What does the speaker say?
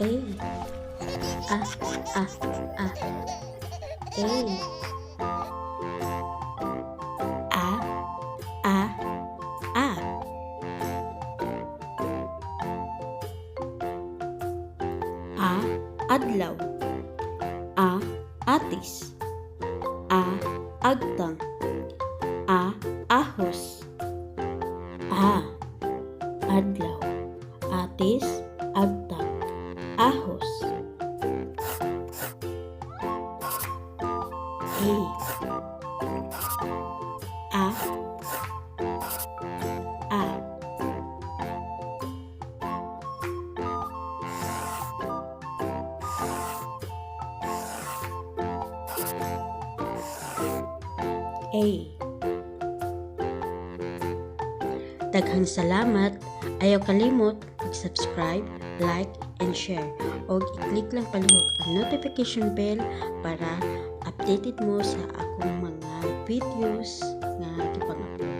A. A, A, A. A. A, A, A. A, adlaw. A, atis. A, agtang. A, ahos. A, adlaw. Atis, agtang, ahos. A. A. A. A. Daghang salamat. Ayaw kalimot mag-subscribe, like, and share. O i-click lang palihog ang notification bell para updated mo sa akong mga videos nga gipang-upload.